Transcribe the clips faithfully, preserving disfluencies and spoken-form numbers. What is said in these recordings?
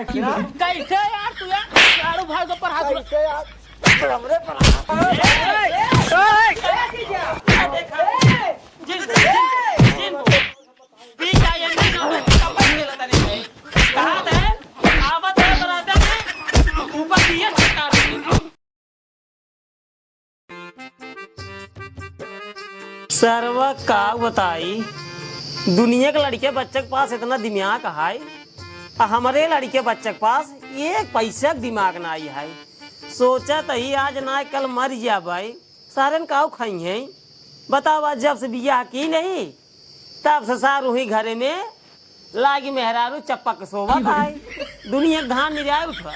कैसे यार तू यार, चारों भाई के ऊपर हाथ उठा- कैसे यार? हमरे पर हाथ- ए, ए, ए, ए, क्या देखा? जिन, जिन, जिन, पी का ये नहीं ना, कपड़ खेलता नहीं है। कहा था, आवत है बरात में, ऊपर दिए छटका दे। सरवा का बताई, दुनिया के लड़के बच्चे के पास इतना दिमाग है, आ हमरे लड़के बच्चे के पास एक पैसा के दिमाग नाई है। सोचत ही आज ना कल मर जाबै, सारन काऊ खाई हैं। बतावा, जब से बियाह की नहीं, तब से सारू ही घरे में लागी मेहरारू चपक के सोवत है। दुनिया के धान निराय उठवा,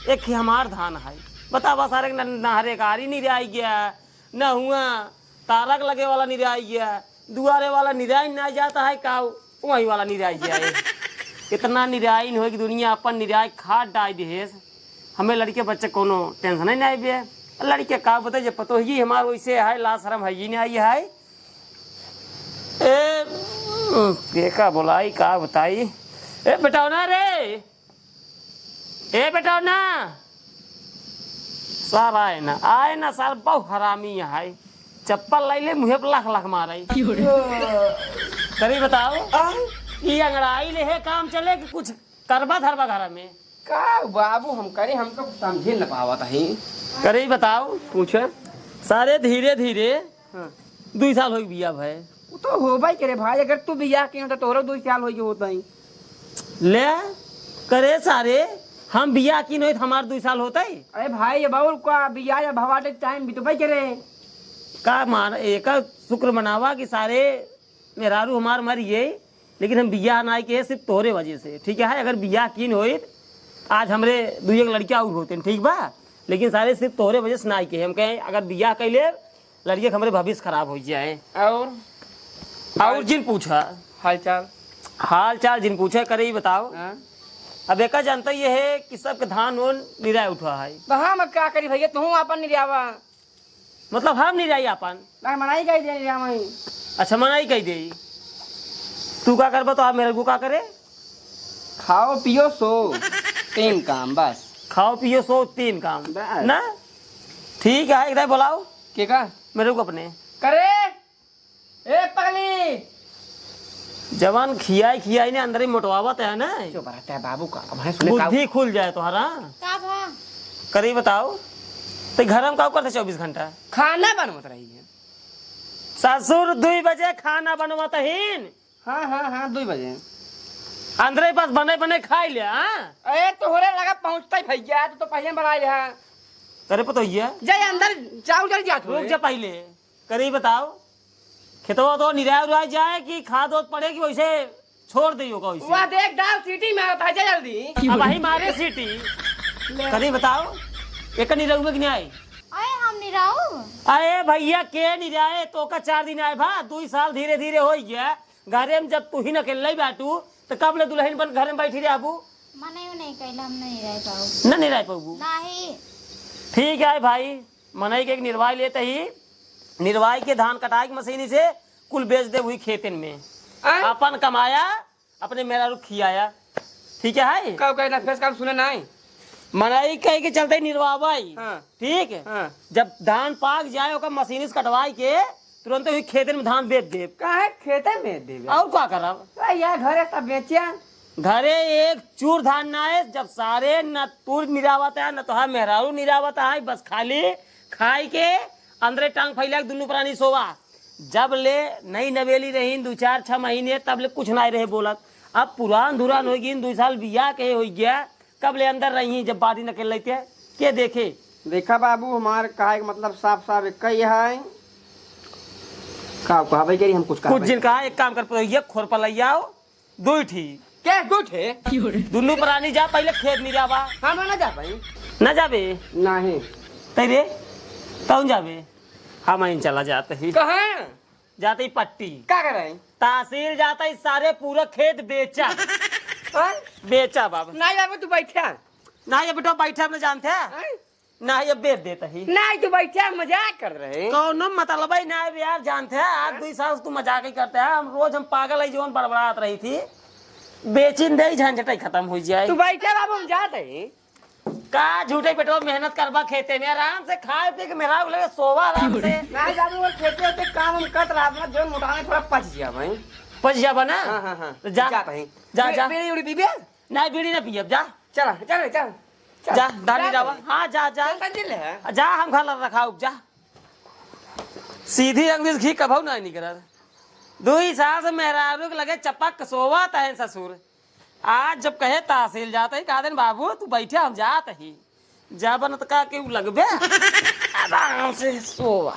एक ही हमार धान है। बतावा सारे के न-, नहरे कारी निराय गया, न हुआ तारक लगे वाला निराय गया, दुआरे वाला निराय ना जाता है काऊ, वही वाला निराय गया है। इतना निरायन हो कि दुनिया अपन निराय खाद डाल दिहेस। हमें लड़के बच्चे कोनो टेंशन ही नहीं बे। लड़के का बताई, जब पतो ही हमार वैसे है, लाज शरम है ही नहीं है। ए, के का बोलाई, का बताई? ए, बेटौना रे, ए, बेटौना, सार आए ना, आए ना, सार बहुत हरामी है। चप्पल लाई ले, मुँहे पर लाख लाख मारे। क्यों रे? करी बताओ, आ? ई अंगड़ाई ले है काम चले कि कुछ करबा धरबा घर में? का बाबू हम करे, हम तो समझे न पावत ही। करे ही बताओ। पूछे। सारे धीरे धीरे हाँ। दुई साल होई बिया भए। उ तो होबे करे भाई, अगर तू बियाह किन होता तोरो दुई साल होई होत ही। ले करे सारे, हम बियाह किन होई त हमार दुई साल होत ही। अरे भाई, अब और का बियाह या भवाटे टाइम बितबे करे। का मान एकर शुक्र मनावा कि सारे मेहरारू हमार मर गई, लेकिन हम बियाह नाई के सिर्फ तोहरे वजह से, ठीक है? अगर बियाह कीन होइत, आज हमरे दुई एक लड़कियां और होते, ठीक बा? लेकिन सारे सिर्फ तोहरे वजह से नाई के। हम कहें, अगर बियाह कैले, लड़के के हमरे भविष्य खराब हो जाए। और? और जिन पूछा। हाल चाल? हाल चाल जिन पूछा, करे ही बताओ। हाँ? अब एका जनता ये है कि सबके धान ओन निराय उठा है। तो हम का करी भैया, तू अपन निरावा। मतलब हम निराई आपन? ना, मनाई कही दे निरावा ही। अच्छा, मनाई कही दे। तू का करबा तो आप मेरे को का करे? खाओ पियो सो, तीन काम बस। खाओ पियो सो तीन काम। बस। ना? ठीक है, एक दाई बुलाओ। के का? मेरे को अपने। करे? ए पगली! जवान खियाई खियाई ने अंदर ही मोटवावत है ना। चुप रहता है बाबू का, अब है सुने का? बुद्धि खुल जाए तोहरा। का भा? करी बताओ, ते घर में का करते चौबीस घंटा? खाना बनवत रही है। ससुर दुई बजे खाना बनवत हीन। हाँ, हाँ, हाँ, दुई बजे। अंदरे बस बने बने खाई ले, हाँ? अरे तोहरे लगा पहुँचता ही भैया, तू तो पहले बना लिया। अरे पतोहिया। जा अंदर, चाउर जल जात रुक हुए। जा पहले, करी बताओ, खेतवा तो निराय उराय जाए कि खाद ओद पड़े कि वैसे छोड़ दे ओका वैसे? वाह, देख, दाल सीटी मारत है, जा जल्दी। अब वही मारे सीटी। ले। कनी बताओ, एक निरहुआ कि नहीं आई? अरे, हम निराऊ? अरे भैया, के निराए? तो का चार दिन आए भा, दुई साल धीरे धीरे हो गया। घरे में जब तू ही न अकेले बाटू, तो कब ले दुल्हन बन घर में बैठी रहबू? मनई नहीं कैला, हम नहीं रह पाऊ। न, नहीं रह पाबू? नहीं। ठीक है भाई, मनई के एक निर्वाह लेते ही, निर्वाह के धान कटाए के मशीन से कुल बेच दे हुई खेतन में। आय? अपन कमाया, अपने मेहरारू खियाया। ठीक है, है? का कहना, फेस काम सुने नहीं। मनई कहे के चलते निर्वाह भाई। हाँ। ठीक है? हाँ। जब धान पाक जाए, ओकर मशीन से कटवाई के तुरंत हुई खेतन में धान बेच देब। काहे खेते में देबे? और का करब? तो यार घरे सब बेचिया। घरे एक चूर धान ना है, जब सारे न तू निरावत है, न तोहार मेहरारू निरावत है, बस खाली खाई के अंदरे टांग फैला के दुनू प्राणी सोवा। जब ले नई नवेली रहीन, दू चार छह महीने, तब ले कुछ नाई रहे बोलत। अब पुरान धुरान हो गईन, दू साल बियाह के हो गया, कब ले अंदर रही, जब बाड़ी नकेल लेते, के देखे? देखा बाबू, हमार कहे के मतलब साफ साफ एक ही है। का कहबे करी, हम कुछ कुछ कहबे जिन करी। कहा, एक काम कर, पतोहिया, खुरपा लई आओ, दुई ठी। के दुई ठे? दुनू प्राणी जा, पहले खेत निरावा। हम ना जा पाई। ना जाबे? नहीं। तै रे, कौन जाबे? हम इन चला जाते ही। कहाँ? जाते ही पट्टी। का करे? तहसील जाता ही, सारे पूरा खेत बेचा। हाँ? बेचा बाबा। नहीं बाबू, तू बैठा। ना ये बेटा बैठा, अपने जानते हैं। हाँ? ना ये बेच देता ही। नहीं, तू बैठा, मजाक कर रहे। कौनो मतलब ही ना है यार, जानते हैं, आज हाँ? दो साल से तू मजाक ही करते हैं। हम रोज हम पागल है, जीवन बड़बड़ात रही थी। बेचिन दे, झंझटई खतम होइ जाए। तू बैठे बाबू, हम जात ही। का झूठे बेटवा मेहनत करबा खेते में, आराम से खाए पी के मेहरारू लगे सोवा आराम से। नहीं बाबू, वो खेते होते काम हम करत रहा, अपना जोन मोटाने थोड़ा पच गया भाई। पच जाबा ना? हाँ, हाँ, हाँ। तो जा। जात ही। जा, बी-, जा। बीड़ी उड़ी पीबे? नहीं, बीड़ी ना पियब, जा। चला, चल, चल, चल। जा, दानी जा जावा। भाई। हाँ, जा, जा। चल, चल, चल, हाँ। जा, हम घर रखाउब, जा। सीधी अंगुरी से घी कभऊ नाहीं निकरत। दुई साल से मेहरारू के लगे चपक सोवत हैं ससुर। आज जब कहे तहसील जात ही, कहा देन, "बाबू, तू बैठे, हम जात ही।" जब न त का के उ लगबे, आराम से सोवा।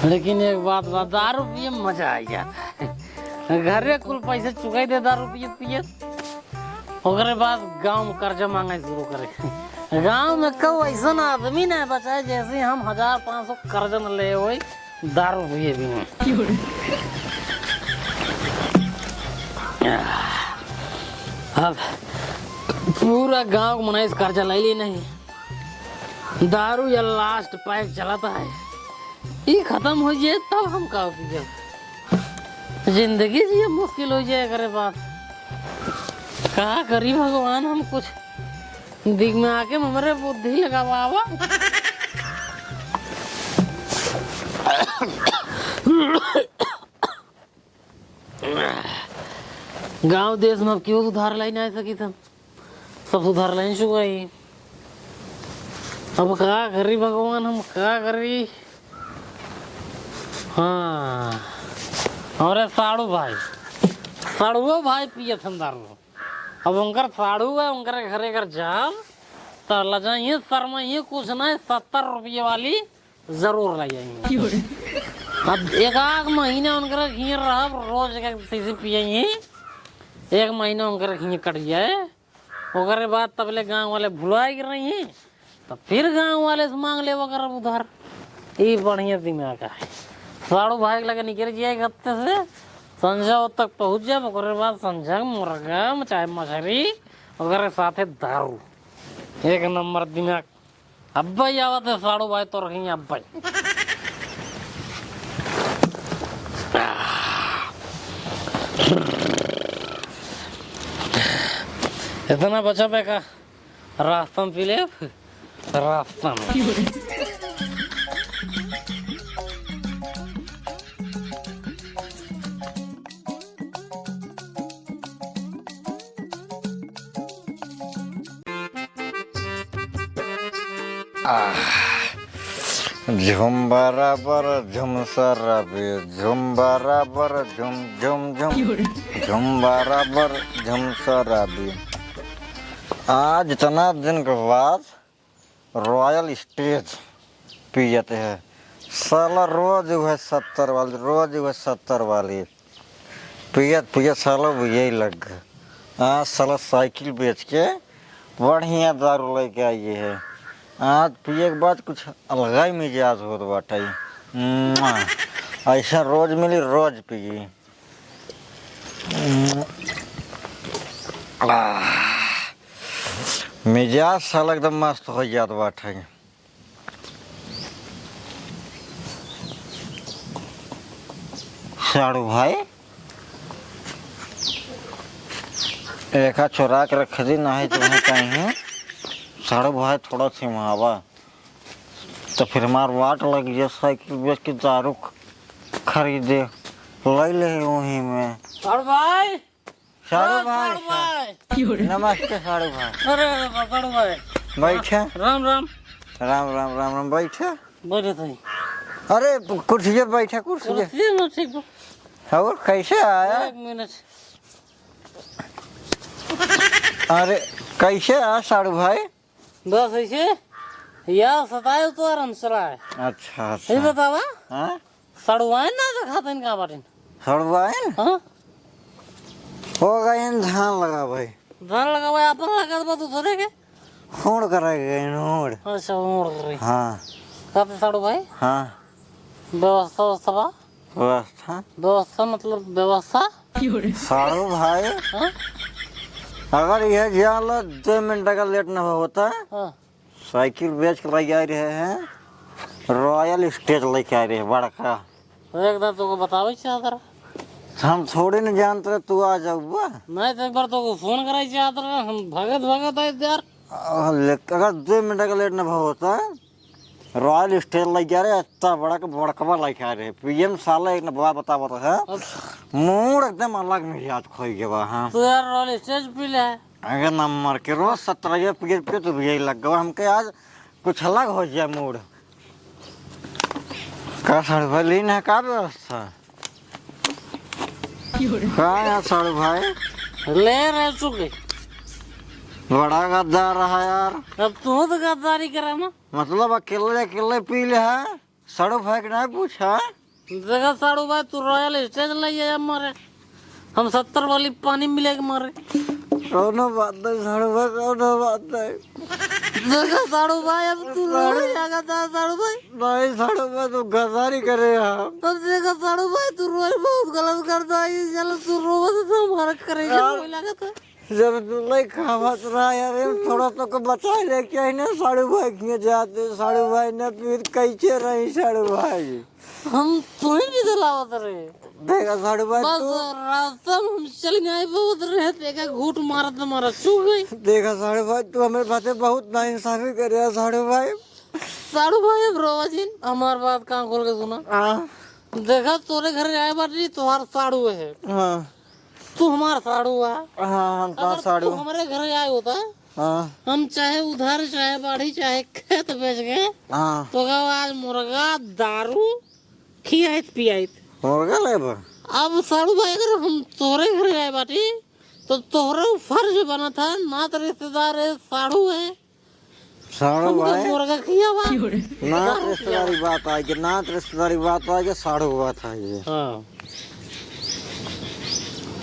लेकिन एक बात बा, दारू पिए में मजा आ जाता है। घरे कुल पैसे चुकाई दे दारू पिए पिए, ओकरे बाद गाँव में कर्जा मांगे शुरू करे। गाँव में कऊ ऐसन आदमी ना बचा है, जैसे हम हजार पाँच सौ कर्जा न ले होई। दारू पिए भी नहीं। अब पूरा गांव के मनाइस कर्जा ले ली नहीं, दारू या लास्ट पैक चलता है, ई खत्म हो जाए तब हम का पियब। जिंदगी जिए मुश्किल हो जाए करे बात। का करी भगवान, हम कुछ दिमाग में हमरे बुद्धि लगावा। गांव देश में अब केहू उधार लाई ना सकी सब, सब उधार लाई चुका ही। अब का करी भगवान, हम का करी? हाँ, अरे साड़ू भाई, साड़ुओ भाई पियत हन दारू। अब उनकर साड़ू है, उनकर घरे अगर जाब, त लजाइए, शर्माइए, कुछ ना, सत्तर रुपये वाली जरूर ले जाइए। अब एक आध महीना उनकर हियाँ रहब, रोज एक शीशी पियइए, एक महीना उनकर हियाँ कट जाए, ओकरे बाद तबले गाँव वाले भुलाए के रही हैं, तो फिर गाँव वाले से मांग लेवा करब उधार। ई बढ़िया दिमाग है। साड़ू भाई के लगे निकल जाए गत्ते से, संझा तक पहुँच जाए, ओकरे बाद संझा के मुर्गा, चाहे मछरी, ओकरे साथे दारू। एक नंबर दिमाग। अब्बे आवत है साड़ू भाई, तो रही अब्बे। इतना बचा बेका, रास्ता में पी ले, रास्ता में। आह। झुम बराबर झुम सराबी, झुम बराबर झुम झुम झुम, झुम बराबर झुम सराबी। आज इतना दिन के बाद रॉयल स्टेज पियत है। साला रोज उहे सत्तर वाली, रोज उहे सत्तर वाली। पियत पियत साला यही लग गए। आज साला साइकिल बेच के बढ़िया दारू लेके आई है। आज पिए के बाद कुछ अलग ही मिजाज होत बाटे। मुआ। ऐसा रोज मिली, रोज पिए। आह, मिजाज साला एकदम मस्त हो जात बाटे। साड़ू भाई, एका चोरा के रख दी, नहीं तो वहीं कहीं है। साड़ू भाई थोड़ा सिमावा। तो फिर हमार वाट लग गया, साइकिल बेच के दारू ख-, खरीदे, ले ले वहीं में। साड़ू भाई, साड़ू ओ भाई, साड़ू भाई। नमस्ते साड़ू भाई। अरे, अरे, साड़ू भाई। बैठे। राम, राम। राम, राम, राम, राम, बैठे। बैठे थे। अरे, कुर्सी पे बैठे, कुर्सी पे। कुर्सी में ठीक बा। और कैसे आया? एक मिनट। अरे, कैसे आया साड़ू भाई? बस ऐसे यार सताए तो आराम से रहा है। अच्छा, अच्छा। ये बतावा, हाँ? सड़ुआइन ना देखात इनका बाटिन। सड़ुआइन? हाँ? हो गए धान लगा भाई। धान लगा भाई, अपन लगा बा दूसरे के? होड़ करे गए, होड़। अच्छा, होड़ करे। हाँ। कहते साड़ू भाई? हाँ। व्यवस्था, व्यवस्था बा? व्यवस्था? व्यवस्था मतलब व्यवस्था? साड़ू भाई, हाँ? अगर यह जान लो, दो मिनट का लेट ना होता, हाँ। साइकिल बेच के ले जा रहे हैं, रॉयल स्टेज लेके आए रहे, बड़का। एक बार तोको बतावे चाहत रहा। हम थोड़े न जानत रहे तू आ जाउबा। नहीं तो एक बार तोको फोन कराई चाहत रहा, हम भगत भगत आए यार। आ, ले, अगर दो मिनट का लेट न होता, रॉयल स्टेज लेके आ रहे, इतना बड़ा के बड़कवा लेके आ रहे। पीएम साला एक न बड़ा बतावत है। अब मूड एकदम अलग मिजाज खोई गवा, हाँ। तो यार रॉयल स्टेज पी ले। अगर नंबर के रोज सत्रह पिए पिए तो भी यही लग गवा हमके, आज कुछ अलग हो जाए मूड। का साढ़ू भाई, लीन है का व्यवस्था? का यार साढ़ू भाई? ले रहे चुके। बड़ा गद्दार रहा यार। अब तू तो गद्दारी करे ना। मतलब अकेले अकेले पी ले है? साढ़ू भाई के नहीं पूछा? देखा साढ़ू भाई, तू रॉयल स्टेज ले आया मारे। हम सत्तर वाली पानी मिले के मारे। कौनो बात नहीं साढ़ू भाई, कौनो बात नहीं। देखा साढ़ू भाई, अब तू रो साढ़ू जागा था साढ़ू भाई। नहीं साढ़ू भाई, तू गद्दारी करे हम। अब देखा साढ़ू भाई, तू रोए बहुत गलत करता है। ये चलो तू रोवत तो हमारा करेगा यार, रोए लगा था। जब तू लई खावत रहा यार, हम थोड़ा तो को बचा ले क्या ही ना साढ़ू भाई के जाते, साढ़ू भाई ने फिर कैसे रही साढ़ू भाई। हम तुम्हें भी दिलावत रहे। देखा साढ़ू भाई बस तू। रास्ता में हम चल गए, बहुत रहे, देखा घूट मारत मारत चुक गई। देखा साढ़ू भाई, तू हमारे बातें बहुत नाइंसाफी करे है साढ़ू भाई। साढ़ू भाई, अब रोवा जिन, हमार बात कान खोल के सुना। हाँ। देखा, तोरे घर आए बाटी, तोहार साढ़ू है। हाँ। तू हमार साढ़ू है। हाँ, हम तोहार अगर तू साढ़ू। हमारे घर आए होता, हाँ। हम चाहे उधार, चाहे बाढ़ी, चाहे खेत बेच के, हाँ। तो का आज मुर्गा, दारू खियाइत पियाइत। मुर्गा लेबा? अब साढ़ू भाई, अगर हम तोरे घर आए बाटी, तो तोहरे फर्ज बनत है, नात रिश्तेदार है, साढ़ू है, साढ़ू हमके भाई। मुर्गा खियावा। नात रिश्तेदारी बात आएगी, नात रिश्तेदारी बात आएगी, साढ़ू बात आएगी। हाँ।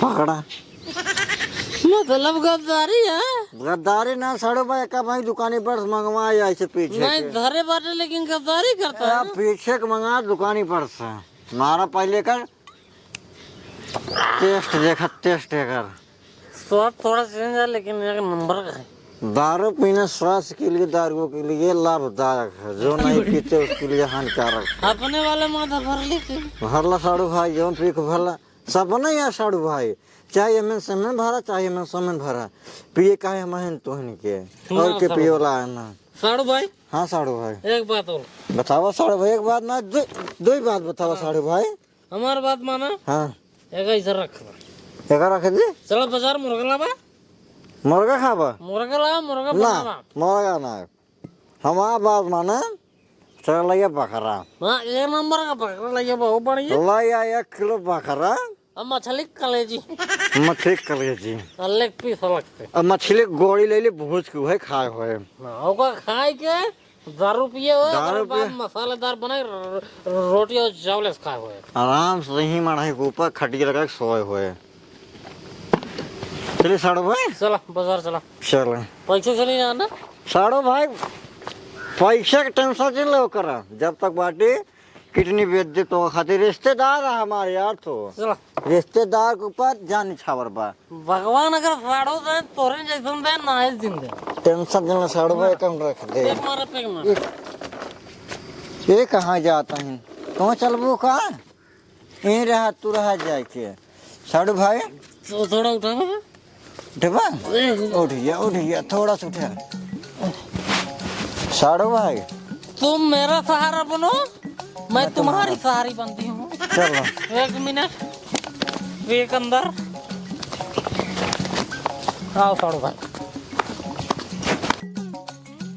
पकड़ा। मतलब गद्दारी है? गद्दारी ना, साढ़ू भाई, का भाई दुकानी पर से मंगवा या ऐसे पीछे नहीं, के। धरे बाटे लेकिन गद्दारी करता है। पीछे के मंगा दुकानी पर से। मारा पहले कर। टेस्ट देखा, टेस्ट एकर। स्वाद थोड़ा चेंज है, लेकिन एक नंबर का है। दारू पीना स्वास्थ्य के लिए, दारुओं के लिए लाभदायक है। जो नहीं पीते उसके लिए हानिकारक है। अपने वाले माथा भर ली थी। भरला साढ़ू भाई, जौन पी के भरला, सब नहीं है साढ़ू भाई। चाहे एमएन सेमन भरा, चाहे एमएन सेमन भरा, पिए काहे हम हैं तोहन के, ना और के साढ़ू पिए वाला है ना। साढ़ू भाई। हाँ साढ़ू भाई। एक बात और। बतावा साढ़ू भाई, एक बात ना, दो, दो ही बात बतावा हाँ। साढ़ू भाई। हमार बात माना। हाँ। एका इधर रख। एका रख दे। चला बाजार मुर्गा लावा। मुर्गा खाबा? मुर्गा लावा, मुर्गा ना, बनावा। मुर्गा ना। हमार बात माना, चला लइया बकरा। हाँ, एक नंबर का बकरा लइया, बहुत बढ़िया। लइया एक किलो बकरा। अब मछली कलेजी। मछली कलेजी। और लेग पीस अलग से। अब मछली गोड़ी ले ली, भूज के उहे खाए होए। हाँ, ओका खाए के दारू पिए हो, दारू ओकरे बाद पिए। मसालेदार बने र-, र-, रोटी और चावल से खाए हो। आराम से यहीं मड़ाई के ऊपर खटिया लगा के सोए हो। चलिए साढ़ू भाई। चला, बाजार चला। चलो। पैसे चली जाना। साढ़ू भाई, पैसे के टेंशन जिन लो करा। जब तक बाटी किडनी बेच दे तो खातिर रिश्तेदार है हमारे यार तो। चला। रिश्तेदार के ऊपर जान निछावर बा। भगवान अगर साढ़ू दे, तोरे जैसन दे, ना है जिंदे। टेंशन जन साढ़ू भाई कम रख दे। एक मारा, एक मारा। ये, ये कहाँ जाता है? कहाँ चलबू का? यहीं रहा, तू रहा जाके। साढ़ू भाई। तो थोड़ा उठा बा। उठबा? ए। उठ गया, उठ गया, थोड़ा सा उठा। साढ़ू भाई। तुम मेरा सहारा बनो, मैं तुम्हारी सहारी बनती हूँ। चलो। एक मिनट, एक अंदर। आओ साढ़ू भाई।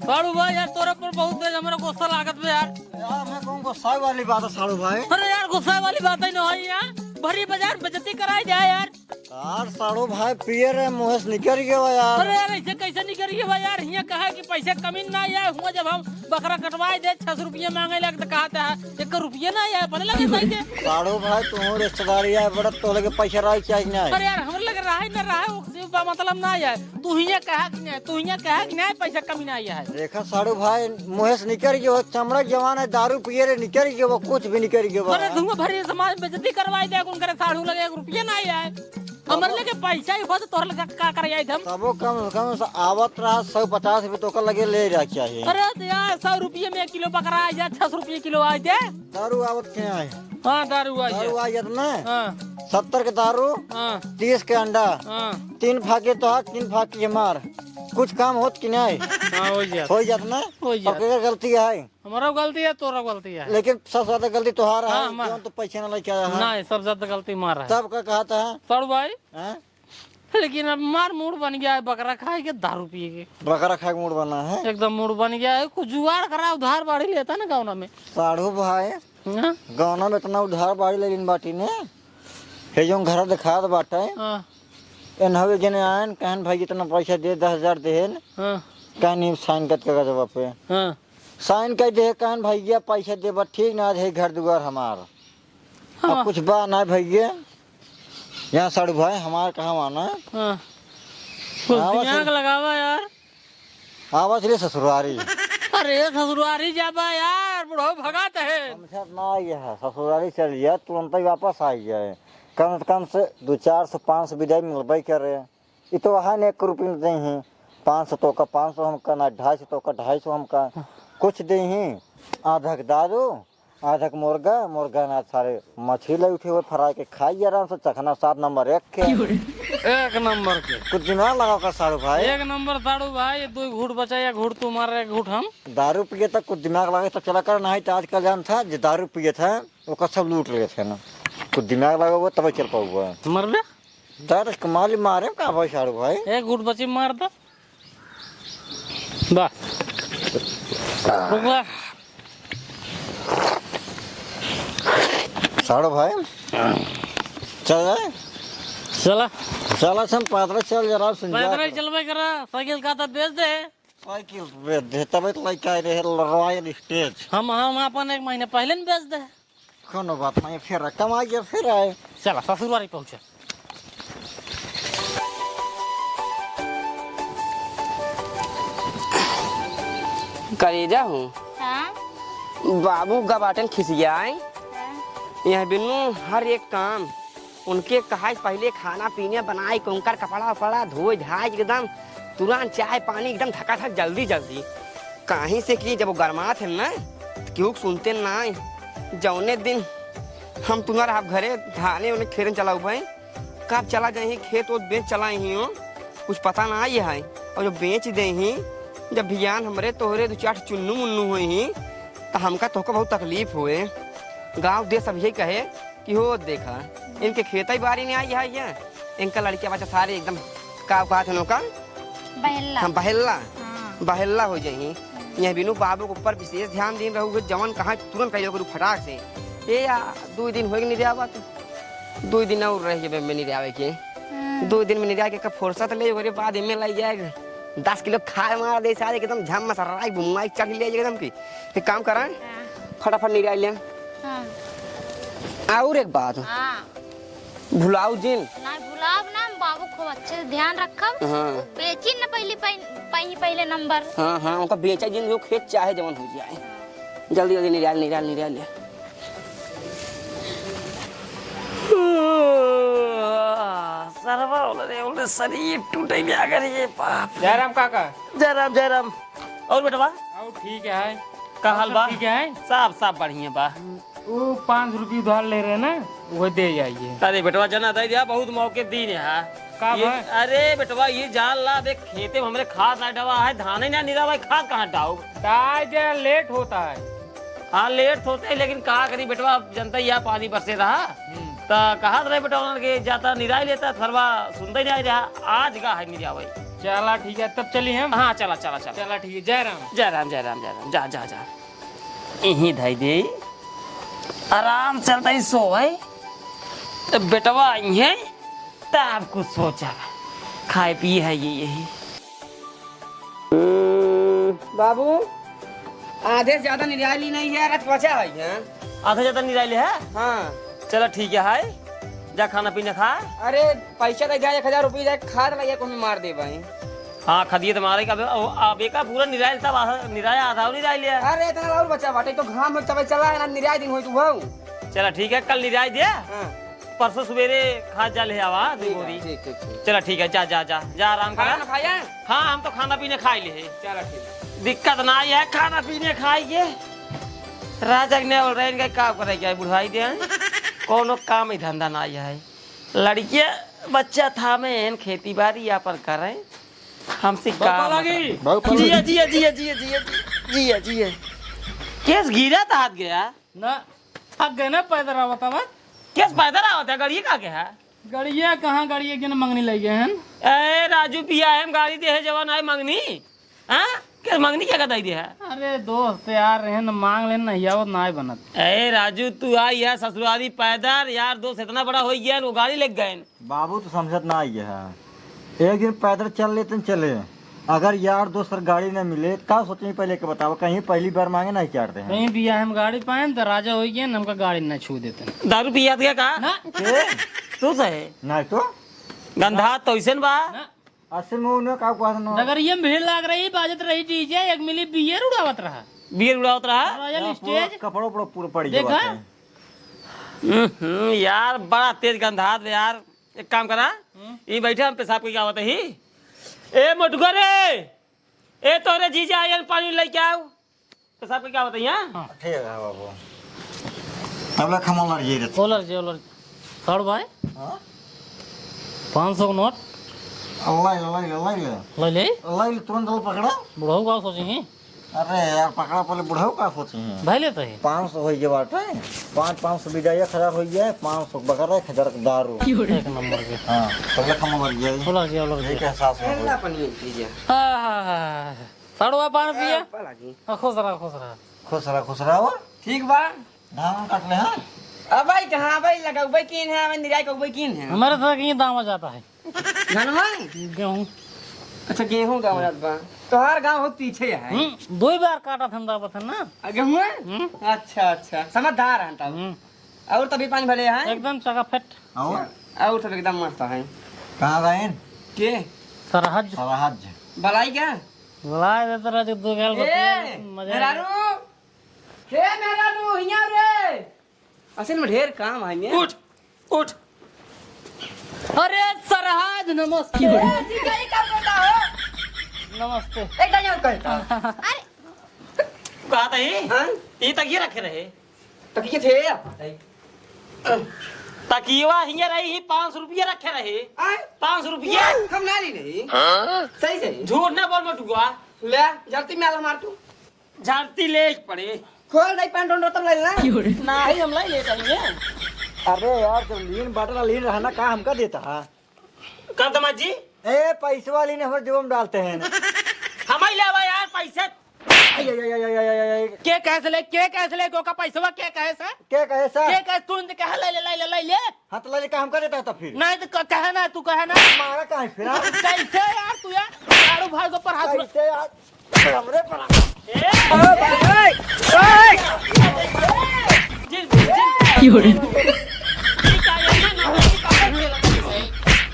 साढ़ू भाई यार, तोरे पर बहुत तेज हमरा गुस्सा लागत बे यार। यार, मैं कहूँ गुस्सा वाली बात है साढ़ू भाई। अरे यार, गुस्सा वाली बात ही ना है यार, भरी बाजार बेइज्जती कराई जाए यार। यार साढ़ू भाई पिए रहे, मुँह से निकल गया यार। अरे यार, ऐसे कैसे निकल गया यार? हियाँ कहा कि पैसे कमी ना आए, हुआ जब हम बकरा कटवाए दे, छह सौ रुपये मांगे लग तो कहा था, एक रुपये ना आए, बने लगे सही से। साढ़ू भाई, तू रिश्तेदारी है, बड़ा तोले के पैसे रहे चाहिए ना। अरे यार, हमरे लगे रहे ना रहे, ओसे बा मतलब ना आए। तू हियाँ कहा कि नहीं, तू हियाँ कहा कि नहीं, पैसा कमी ना आए। देखा साढ़ू भाई, मुँह से निकल गया, चमड़ा जवान है, दारू पिए रहे, निकल गया, कुछ भी निकल गया। अरे धुआं भरी समाज बेइज्जती करवाई दे, उनके साढ़ू लगे एक रुपये ना आए। हमरे लगे पैसा ही हो तो तोहरे लगे का करे आई हम? तबो कम से कम से आवत रहा सौ पचास रुपये तो ओकर लगे ले रहा चाहिए। अरे तो यार, सौ रुपये में एक किलो बकरा आ जाए, छह सौ रुपये किलो आ जाए। दारू आवत के आए? हाँ, दारू आ दारू जाए। आ जात ना? हाँ। सत्तर के दारू, हाँ। तीस के अंडा, हाँ। तीन फाके तोहार, तीन फाके हमार। कुछ काम होत कि नहीं? हाँ, हो जात। हो जात ना? हो जात। अब केकर गलती है? हमारा गलती है, तोरा गलती है। लेकिन सबसे ज्यादा गलती तोहार है, हाँ, हमार। जौन तो पैसे ना लेके आया है। नहीं, सबसे ज्यादा गलती हमारा है। तब का कहता है? साढ़ू भाई। हाँ? लेकिन अब मार मूड बन गया है बकरा खाए के, दारू पिए के। बकरा खाए के मूड बना है? एकदम मूड बन गया है। कुछ जुगाड़ करा, उधार बाड़ी लेता ना गाँव में। साढ़ू भाई, हाँ? गाँव में इतना उधार बाड़ी ले लेन बाटी ने, हे जौन घर दिखात बाटे, हाँ। एनहवे जने आयन, कहन, "भाई, इतना पैसा दे, दस हजार देहेन।" हाँ। कहन, "ई साइन कर कागजवा पे।" हाँ। साइन कर दे, कहन, "भैया, पैसा देबा, ठीक ना, आज है घर दुआर हमार।" अब हाँ। कुछ बा ना भैया, यहाँ साढ़ू भाई, हमार कहाँ माना? हाँ। कुछ आवाज दिमाग है। लगावा यार। आवाज रे ससुरारी। अरे ससुरारी जाबा यार, बुढ़ऊ भगात है। हमसे ना आई है, ससुरारी चल जाए, तुरंत ही वापस आ जाए। कम से कम से दो चार सौ, पाँच सौ विदाई मिलबे करे। ई तो वहाँ ने एक रुपये नहीं है, पाँच सौ तो का, पाँच सौ हमका ना, ढाई सौ तो का, ढाई सौ हमका। कुछ दे ही, आधा के दारू, आधा के मुर्गा, मुर्गा ना सारे मछली ले उठे हुए, फ्राई के खाई आराम से, चखना सात नंबर एक के। एक नंबर के। कुछ दिमाग लगाओ का साढ़ू भाई। एक नंबर साढ़ू भाई, ये दो घूट बचा, एक घूट तू मार, एक घूट हम। दारू पिए तक कुछ दिमाग लगे तो चला कर, नहीं तो आजकल जान था, जो दारू पिए था, ओकर सब लूट लेत है ना। कुछ दिमाग लगाओ तब चल पाऊगा। मर बे। दारू कमाल मारे का भाई साढ़ू भाई। एक घूट बची मार दो। बस। रुक ला। साढ़ू भाई, चल जाए। चला। चला, हम पैदल चल जरा, सुन जा। पैदल ही चलबे करा, साइकिल का तो बेच दे। साइकिल बेच दे, तबे तो लइका रहे रॉयल स्टेज। हम, हम अपन एक महीने पहले न बेच दे। कोनो बात नहीं, फिर कमाइए, फिर आए। चला, ससुरवारी पहुँचे। करेजा हूँ। हाँ? बाबू गा बाटन खिसियाए। हाँ। यह बिनु हर एक काम उनके कहा से पहले खाना पीना बनाए के उनकर कपड़ा उपड़ा धोए धाए एकदम तुरंत चाय पानी एकदम धकाधक जल्दी जल्दी। काहे से कि जब वो गरमात है ना, तो केहू के सुनते ना है। जौने दिन हम तुना रहब घरे, धाने ओने खेरन चला उबे, कब चला जाही खेत ओत बेच चला ही हो, कुछ पता ना आई है। और जब बेच दे ही, जब भियान हमरे तोहरे दो चार ठो चुन्नू मुन्नू होई ही, तो हमका तोहका बहुत तकलीफ होए। गाँव देश सब यही कहे कि हो देखा, इनके खेतई बारी में आई है ये, इनका लड़किया बच्चा सारे एकदम का कहत हन ओका? बहेल्ला। हाँ, बहेल्ला। हाँ। बहेल्ला हो जाई। यह बिनु बाबू के ऊपर विशेष ध्यान दीन रहू, जवन कहा तुरंत कह दो फटाक से। ए या, दो दिन होइगे निरयावा तो। दो दिन और रह गए में निरयावे के। हम्म। दो दिन में निरया के का फुर्सत ले, ओकरे बाद एमे लग जाए। दस किलो खाए मार दे सारे एकदम झम मसराई बुमाई चढ़ ले एकदम की। एक काम करा, हाँ। फटाफट निरया ले। हाँ। और एक बात। हाँ। भुलाऊ जिन। ना भुलाब ना, हम बाबू खूब अच्छे से ध्यान रखब। हाँ। वो बेची न पहली पह-, पह-, पहले नंबर। हाँ, हाँ, उनका बेचा जिन, जो खेत चाहे जवन हो जाए। हाँ। जल्दी, जल्दी निराल, निराल, निराल ले। सरवा बोले रे, बोले शरीर टूटे भी अगर ये बाप रे। जयराम काका। जयराम, जयराम। और बेटवा? और ठीक है। का हाल बा? ठीक है। सब, सब बढ़िया बा। वो पाँच रुपये उधार ले रहे ना, वो दे जाइए। अरे बेटवा, जना दे दिया, बहुत मौके दिन है। का ये, भाई? अरे बेटवा, ये जान ला, देख खेते में हमरे खाद ना डवा है, धाने ना निरा भाई, खाद कहाँ डाऊ? डाल दे, लेट होता है। हाँ, लेट होते है, लेकिन का करी बेटवा, अब जनता ही है, पानी बरसे रहा। हम्म। त कहा रहे बेटवा, उन्होंने के जाता निराई लेता, थरवा सुनते ही नहीं रहा, आज का है निरा भाई। चला ठीक है, तब चली हम। हाँ, चला, चला, चला। चला ठीक है, जय राम। जय राम, जय राम, जय राम, जा, जा, जा। यहीं धई दे, आराम से चलता ही सो भाई। तो बेटवा आई है, तब कुछ सोचा, खाए पिए है ये, यही। हम्म, बाबू, आधे से ज्यादा निराली नहीं है, रथ बचा है, हैं? आधे से ज्यादा निराली है? हाँ। चलो ठीक है, हाय, जा खाना पीना खा। अरे, पैसा दे जा, एक हजार रुपये जाए, खाद लगे, कौन मार दे भाई। हाँ, खदिए तो मारे का, अब, अब एका पूरा निरायल तब आधा, निराया आधा और निराय लिया। अरे, इतना और बचा बाटे, तो घाम में तबे चला है ना, निराय दिन होई तू भाऊ। चला, ठीक है, कल निराय दे। हाँ। परसों सवेरे खा जा ले आवा, दो ठीक है, बोरी। ठीक, ठीक, ठीक। चला ठीक है, जा, जा, जा, जा आराम करा। खाना खाया? हाँ, हम तो खाना पीना खाई ले है। चला ठीक है। दिक्कत ना आई है खाना पीने खाई के। राजा के ने और रैन के का करे क्या बुढ़ाई दे हैं? कोनो काम ही धंधा ना आई है। लड़किया बच्चा था में खेती बाड़ी अपन करें, हमसे बाबा काम लागी। मतलब। बाबा लागी। जिया, जिया, जिया। केस गिरा तो हाथ गया। ना, थक गए ना पैदल आवत आवत। केस पैदल आवत है, गाड़िए का के है? गाड़िए कहाँ, गाड़िए के ना मंगनी लइ गए हैं। ए राजू, पिया है, हम गाड़ी दे है जवान आए मंगनी। हाँ? केस मंगनी क्या कताई दे है? अरे दोस्त यार, रहन मांग लेन, नहीं आवत ना बनत। ए राजू, तू आई है ससुरारी पैदल, यार दोस्त इतना बड़ा हो गया, वो गाड़ी लेके गए। बाबू तो समझत ना आई है। एक दिन पैदल चल लेते न चले, अगर यार दोस्त अगर गाड़ी न मिले तो का सोचे पहले के बताओ, कहीं पहली बार मांगे नहीं चाहते हैं। कहीं बियाह में गाड़ी पाए न तो राजा हो गया न, हमका गाड़ी न छू देते। दारू पिया था का? ना। के? तू सही। नहीं तो। गंधा तो ऐसे न बा। ना। असल में उन्हें का कहत न। डगरिया में भीड़ लाग रही, बाजत रही डीजे, एक मिली बियर उड़ावत रहा। बियर उड़ावत रहा? रॉयल हाँ, पूरा स्टेज। कपड़ों पर पूरा पड़ गया देखा? बात है। हम्म, यार बड़ा तेज गंधात बे यार। एक काम करा, हम्म। ई बैठे हम पेशाब करके आवत ही। ए मोटुका रे, ए तोरे जीजा आयन पानी लेके आओ। पेशाब करके आवत ही, हाँ? हाँ। ठीक है बाबू। अब ला खमो लड़ जाई रे। ओलर जे, ओलर। साढ़ भाई? हाँ? पाँच सौ का नोट। लाई ले, लाई ले, लाई ले। लाई ले? लाई ले, तुरंत लाई पकड़ा। बुढ़ऊ का सोची ही? अरे यार, पकड़ा पहले, बुढ़ऊ का सोची ही? भाई लेते ही। पाँच सौ होइ गए बाटे, पाँच, पाँच सौ बीजा एक हजार होइ गए, पाँच सौ बकरा, एक हजार का दारू। एक नंबर के। हाँ, तब ले खमो लड़ जाई। ओलर जे, ओलर जे। ठीक है, सास में ठंडा पानी पी जा। हाँ, हाँ, हाँ, हाँ। सड़ुआ पान पिया। हाँ, पला जी। हाँ, खुश रहा, खुश रहा। खुश रहा, खुश रहा। और? ठीक बा। धान काट ले, हाँ? अब भाई कहाँ भाई लगौबे कीन है, हमें निराई कौबे कीन है। हमारे तरह कहीं दाम आ जाता है। धनवा? गेहूँ। अच्छा, गेहूँ गाँव जात बा। तोहार गाँव हो पीछे है। हम्म, दो ही बार काटा था दावत है ना। आ, गेहूँ है? हम्म। अच्छा, अच्छा, समझदार है तब। हम्म। और तभी पानी भरे है? एकदम चकाफट। और? और सब एकदम मस्त है। कहाँ गए? के? सरहज। सरहज। बलाई क्या? बलाई देते रहे, दो गाल ए, बतिया, मजा आया। मेहरारू! हे मेहरारू, हियाँ रे! असल में ढेर काम है ने। उठ, उठ। अरे सरहज, नमस्ते। ए, जीजा, ई का करता हो? नमस्ते। एक दाई और कहता। अरे। कहा था ये? हाँ? ये तकिया रखे रहे। तकिया थे? तकिया हियाँ रही, ही पाँच सौ रुपया रखे रहे। आय? पाँच सौ रुपया। हम ना ली नहीं। हाँ? सही, सही। झूठ ना बोल मोटुआ। ले, जल्दी में आला मार तू। झाड़ती ले पड़े। खोल दे पैंट ओंट तब ले ना। नाही, हम लाई ले जाएंगे। अरे यार, जब लीन बाटला लीन रहना का हमका देता है? का दमाद जी? ए, पैसवा लीन हमर जेब में डालते हैं। हम ही लेवा यार पैसे। आई, आई, आई। के कहे से ले, के कहे से ले, ओका पैसवा के कहे से? के कहे से? के कहे, तू इनसे कहे ले, ले, ले, ले, ले, ले। हाँ, तो ले ले, का हमका देता है तब फिर? नहीं तो क-, कहे ना, तू कहे ना। मारा काहे फिर, हाँ? कैसे यार तू यार? झाड़ू भाई के ऊपर हाथ रख। कैसे यार? हमरे पर आ। ए! ओ भाई, ओए! ओए! जिन, जिन। की हो रे?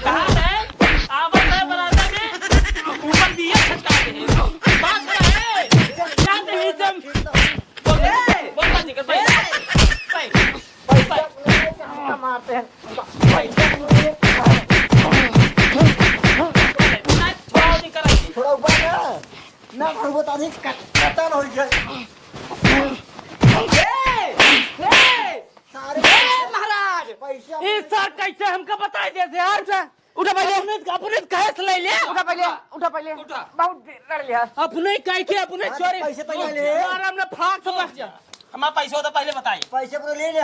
कहाँ है? आवत है बरामदा में, ऊपर दिया छटका दे। बात है, जान दे, नीचे हम बोल, बोल, बोल, निकल, भाई। भाई, भाई, भाई। मारते हैं। थोड़ा ऊपर ना। ना, हम बता दें, कत-, कतल हो गया। ए! ए! सारे ए, महाराज! पैसा ई सर कैसे हमका बताई देते यार? उठा, उठा पहले। अपने, अपने कैसे ले ले? उठा पहले, उठा पहले। उठा। बहुत देर लड़ लिया। अपने काहे के, अपने हाँ, चोरी। पैसे तो ले ले। यार, हमने फाक से रुक जा। हमारा पैसा तो पहले बताई। पैसे पूरे ले ले।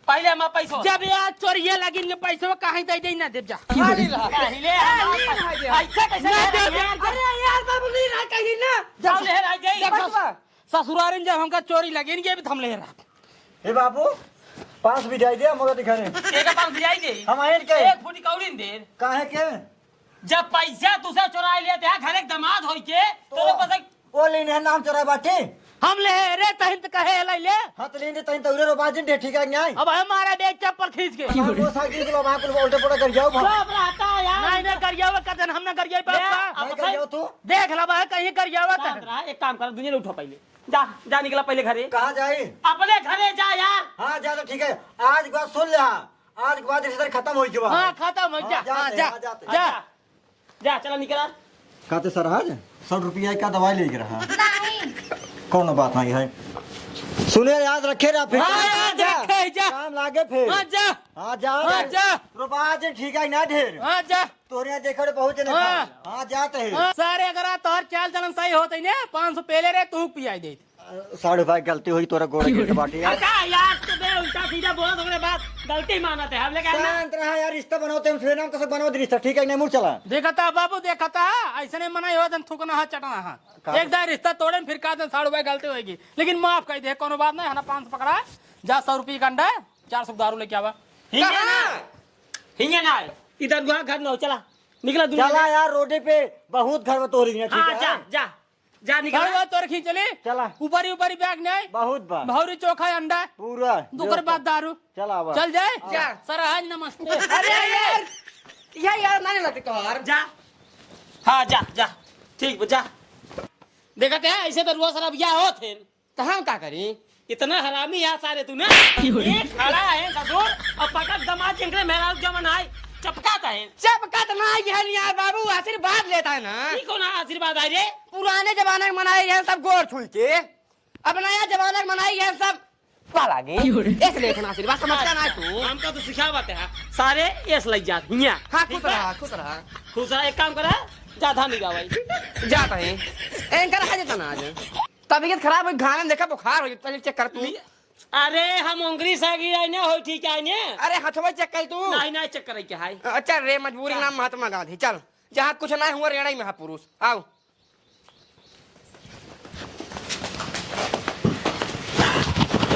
पहले हमारा पैसा। जब यार चोरिया लगिन के पैसा काहे दे दे ना देब जा। खाली रहा। पहले हमारा पैसा। ऐसा कैसे ना देब यार? अरे यार बाबू, नहीं रहा कहीं ना। जब ले रह गई। देख पैसा। ससुरारिन जब हमका चोरी लगिन के भी थम ले रहा। ए बाबू, पाँच भिजाई दे, हम होगा दिखा रहे। एक पाँच भिजाई दे। हम आए के? एक फुटी कौड़ी न दे। काहे के? जब पैसा तुसे चुराई लेते हैं, घर एक दामाद होई के, तो तोरे पास एक ओ लेने है नाम चुराए बाटे। हम ले रे, तहिन त कहे लाई ले। हाँ, तो लेने तहिन तो उरे रो बाजिन दे, ठीक है, न्याय। अब हमारा बैग चप्पल खींच के। हम वो साइकिल के लो, वहाँ कुल उल्टे पड़ा कर जाओ, भाग। चुप रहता यार। नहीं, नहीं, कर जाओ, कदन हम ना कर जाए, ले, पापा। अब नहीं कर भाई, जाओ तू। देख ला भाई, कहीं कर जाओ शांत तहन। रहा, एक काम कर, दुनिया उठो पहले। जा, जा निकला पहले घरे। कहाँ जाई? अपने घरे जा यार। हाँ, जा तो ठीक है। आज बात सुन ले, हाँ। आज के बाद रिश्ता खत्म होइ गवा। हाँ, खत्म होइ गवा। हाँ, जा, जा, जा, जा। जा, चला निकला। कहते सर, आज सौ रुपया का दवाई लेके रहा। नहीं। कौनो बात नहीं है। सुने, याद रखे रहा फिर। हाँ, याद रखे, जा। काम लागे फिर। हाँ, जा। हाँ, जा। हाँ, जा। रुपया आज ठीक है ना ढेर। हाँ, जा। तोरे यहाँ देखे रे बहुत जने हाँ। खा। हाँ, जात है। हाँ, सारे अगर आ तोहर चाल चलन सही होत है ने, पाँच सौ पहले रे तू पियाई देत। साढ़ू भाई, गलती होई, तोरा गोड़ गिरत बाटे यार। अच्छा यार, तो बे उल्टा सीधा बोलत, ओकरे बाद गलती मानत है। अब लेके आना। शांत रहा यार, रिश्ता बनाओ, तुम फिर नाम कसक बनाओ रिश्ता, ठीक है, नहीं मुड़ चला। देखता बाबू, देखता, ऐसे नहीं मनाई हो, जन थूकना है, चटना है। का? एक दाई रिश्ता तोड़े, फिर का दिन साढ़ू भाई गलती होगी, लेकिन माफ कर दे, कोनो बात नहीं है ना। पाँच सौ पकड़ा, जा सौ रुपये का अंडा, चार सौ दारू लेके आवा। हिंगे ना, कहाँ? हिंगे ना, इधर गुहा घर न हो, चला, निकला दुनिया चला में। यार, रोडे पे बहुत घर में तोड़ रही है, ठीक हाँ, है? जा, जा। जा निकल। घर बार तोर खींच ले। चला। ऊपरी ऊपरी बैग नहीं। बहुत बा। भौरी चोखा अंडा। पूरा। दुकर बात दारू। चला आवा। चल जाए। जा। सर आज नमस्ते। अरे यार, यह यार ना लगते तोहार। जा। हाँ, जा, जा। ठीक बा, जा। देखत है, ऐसे तो रोज शराब या होत है। तो हम का करी? इतना हरामी है सारे तू ना। ये खड़ा है ससुर और पकड़ दमाद जिनके मेहरारू जमन आए, चपका तो है। चपका तो ना है यार बाबू, आशीर्वाद लेता है ना। ये कौन आशीर्वाद है रे? पुराने जमाने के मनाई है सब गोड़ छुई के, अब नया जमाने के मनाई है सब पालागी। क्यों रे? एक लेखन आशीर्वाद समझता ना तू। हमका तो सिखावत है सारे, एस लग जात हिया। हाँ, ठीक खुश बा? रहा, खुश रहा। खुश रहा, एक काम करा, जा धान ले जा भाई। जाता है। एंकर आ जाता ना आज। तबीयत खराब हुई, घाने में देखा बुखार हो, पहले चेक कर तू। अरे हम उंगरी से गिरा ने हो, ठीक है ने? अरे हथवा चेक कर तू। नहीं, नहीं चेक करे क्या है? अच्छा रे, मजबूरी हाँ। नाम महात्मा गांधी, चल। जहाँ कुछ ना हुआ रेड़ा ही महापुरुष। आओ।